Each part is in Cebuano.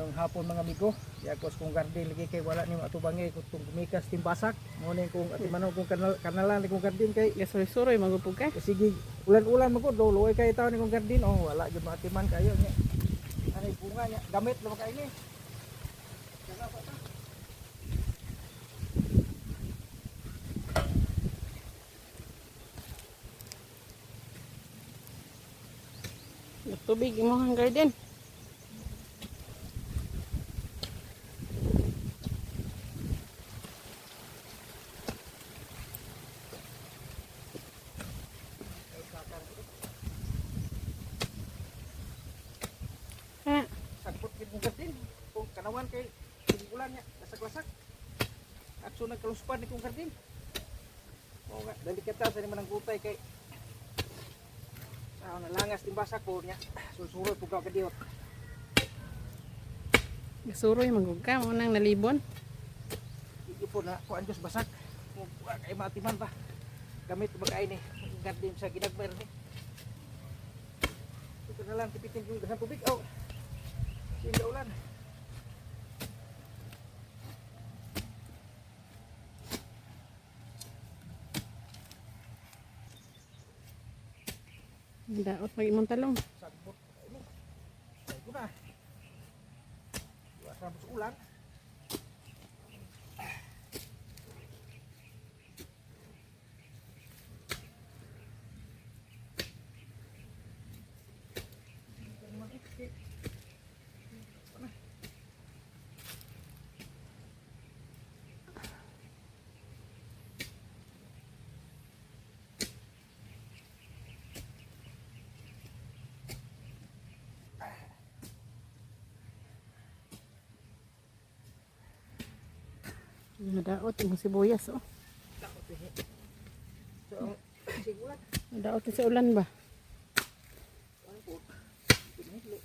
Maayong hapon, mga amigo. Yakos kong garden lagi kay wala ni atubangi kung gumikas timbasak. Mo ni kung atimanon kung kanal kanalan ni kong garden kay Gasuroy-suroy magupog ka. sige ulan-ulan man ko do luoy kay taon ni kong garden, oh, wala gyud maatiman kayo nya. Anay bunga nya gamit lo kay ni. Kaga pa ta. Tubig imong garden. Ha, Sagpot gid kong garden. Kung kanawan kay sige ulan nya lasak-lasak. At so nagkaluspan ni kong garden. Oo nga, dali kita sa ni manang gutay kay ah, nalangas timbasak ko niya. Sulsuroy pug ka kadiot. Gasuroy magug ka mo nang nalibon. Hindi po na kuan Diyos basak. Wa kay matiman ba. Gamit ba kay ni garden sa ginagmayr ni. Ito na lang tipitin yung daghang tubig. Oh. Sige ulan. Daot mag imong talong. Sagbot kay ni. Ay ko na. Wa sa ulan. Nadaot imong sibuyas oh. So, ang sige ulan. Nadaot sa ulan ba? Ano po? Pinahilo.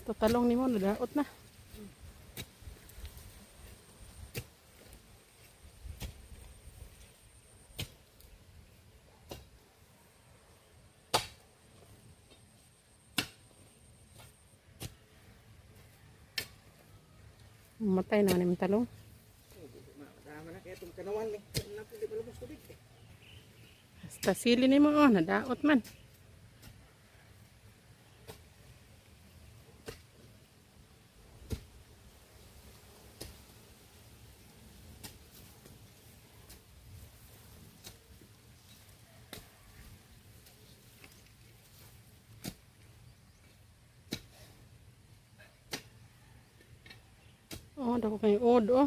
Basta talong nimo nadaot na. Matay na naman talong. Dama na kaya itong kanawan ni. Napo di malubos tubig. Basta sili nimo oh, nadaot man. Oh, dako kay od oh.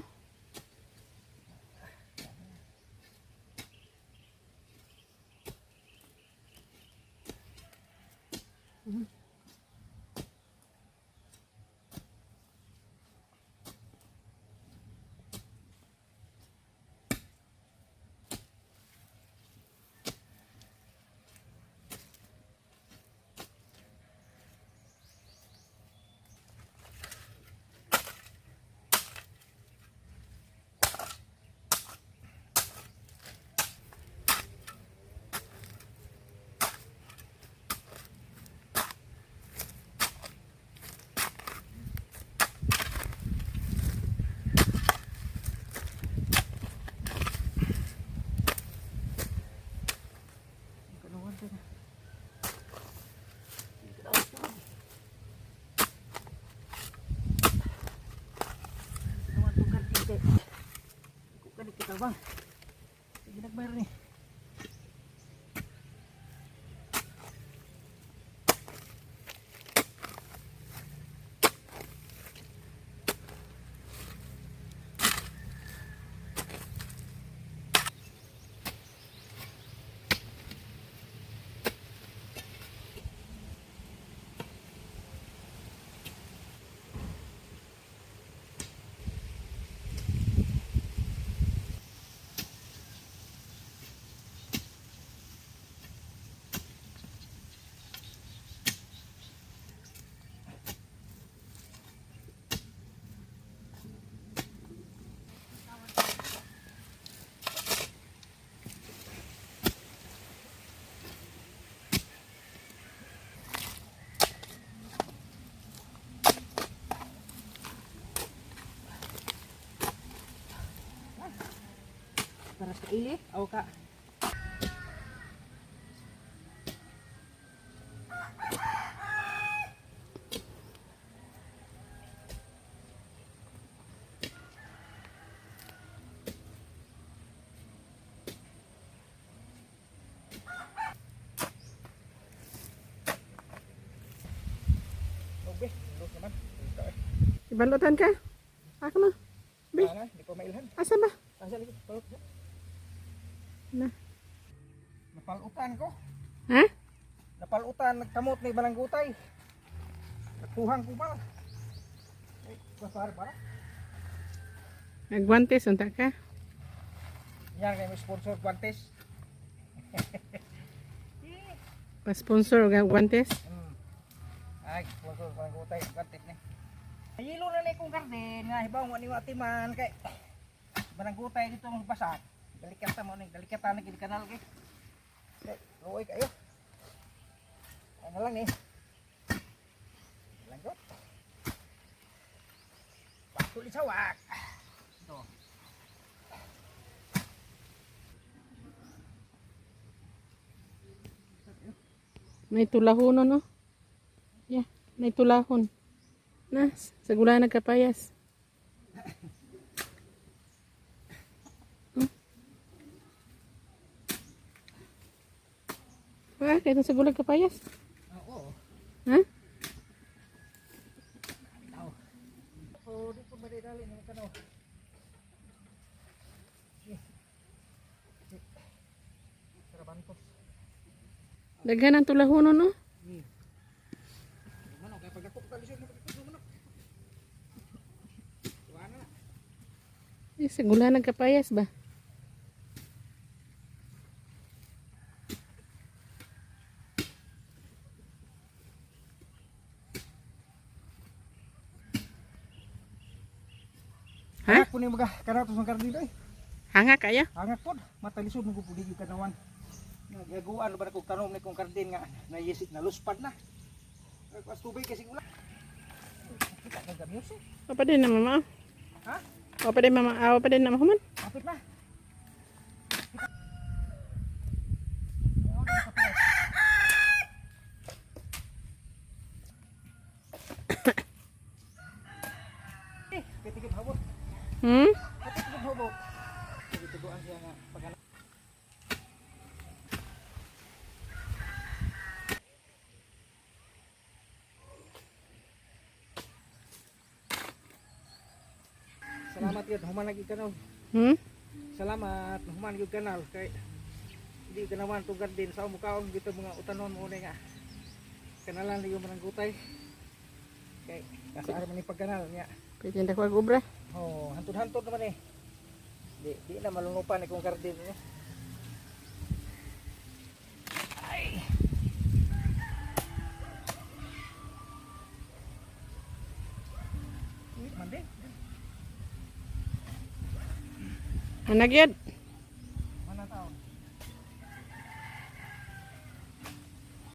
Kanawan ka na. Kanawan tong garden kay. Ko kani kita bang. Sige nagbayar ni. Mas kaili, aw ka. Okay, lulot naman. Ito eh. Ibalutan ka? Ako na. Be. Ana, di pa mailhan. Asa ba? Asa lagi? Balot. Na. Napalutan ko. Ha? Napalutan, nagkamot ni balanggutay. Nagkuhang ko pa. Eh, basta para. Nagguantes unta ka? Yan kay may sponsor guantes. Pa-sponsor og guantes. Ay, sponsor balanggutay guantes ni. Ayilo na ni kong garden nga hibaw mo ni atiman kay balanggutay dito mong basak. Delikata mo ni, delikata na gid kanal kay. Kay luoy kayo. Ano lang ni. Langgot. Bakul sawak. Ito. May tulahon no? Yeah, may tulahon. Na, sa gulay nagkapayas. Wah, kaya sa gulay kapayas. Oo. Ha? Tao. Oh, di ko madidali ng kano. Eh. Eh. Sarabantos. Daghan ang tulahon no? Hmm. Manok kay pagdakop ta lisod mo pagdakop manok. Tuwa na. Eh, sa gulay nagkapayas ba? Ha? Hangak po ni mga kanato sa kardino eh. Hanga kaya? Hangak pod, matalisod mo pud yung kanawan. Nagaguan ba na kog tanom ni kong kardin nga nayisik na luspad na. Pas tubig kasi ulan. Kita kang music. Apa din na mama? Ha? Apa din mama? Awa pa din na mahuman? Kapit na. Eh, pitikit habot. Hmm? Pitikit habot. Tuguan siya nga pag Salamat yun, human lagi kanal. Hmm? Salamat, human yung kanal kay hindi ka naman tugad din sa mukaon dito mga utanon mo nga. Kanalan yung mananggutay. Kay kasaar man ni pagkanal niya. Pwede na ko obra. Oh, hantod-hantod naman eh. Di na malunupan ni kong garden eh. Ay. Uy, mande. Anag yun.